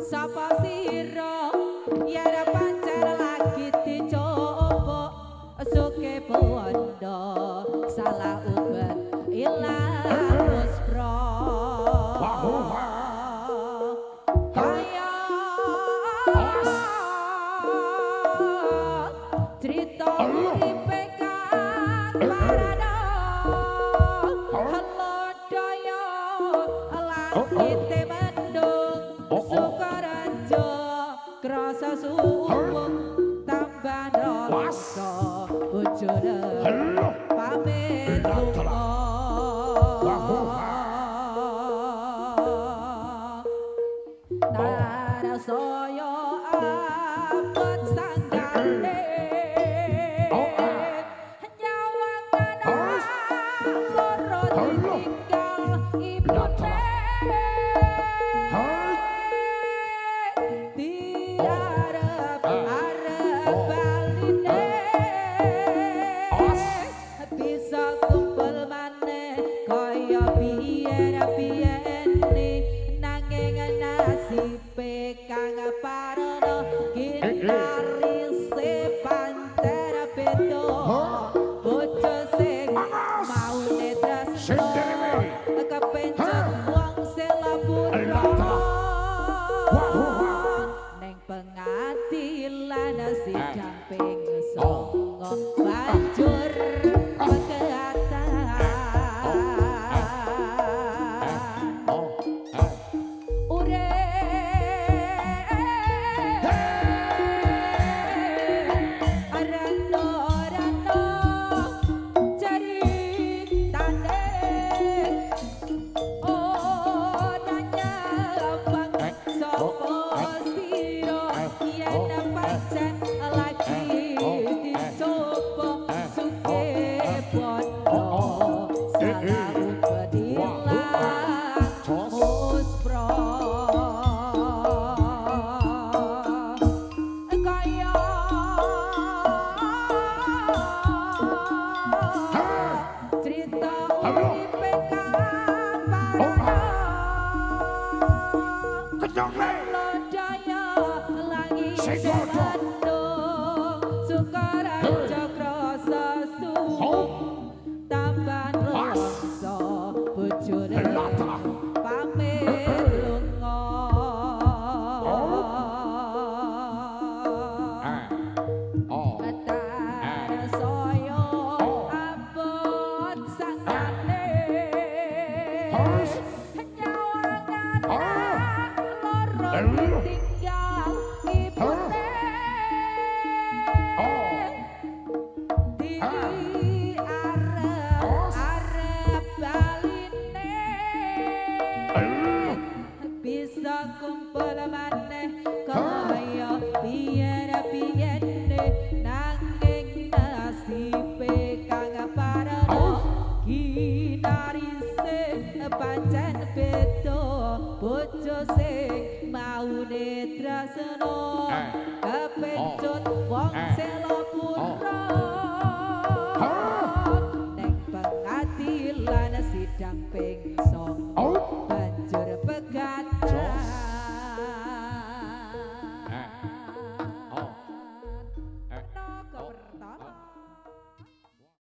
Sapa sira yen pancen lagi dicoba suke bondo salah ubet ilang muspro kaya crita uripe kang parana halodaya langite mendung Sukaraja krasa suwung tambah rasa bojone pamit lunga tarasaya abot sanggane nyawang anak loro ditinggal ibune diarep arep baline bisa kumpul maneh kaya biyen-biyene nanging nasibe kang parana kinarise pancen beda bojo sing maune tresno kepencut wong selapura neng pengadilan sidang ping songo banjur pegatan urip rano-rano ceritane ora nyabang sapa sira yen pancen lagi dicoba suke bondo salah ubet ilang muspro kaya crita uripe kang parana lodaya langit mendung Sukaraja krasa suwung tambah rasa bojone pamit lunga tarasaya abot sanggane nyawang anak loro ditinggal ibune di arep arep baline bisa kumpul maneh kaya biyen-biyene nanging nasibe kang parana kinarise pancen beda bojo sing maune tresno kepencut wong selapura neng pengadilan sidang ping songo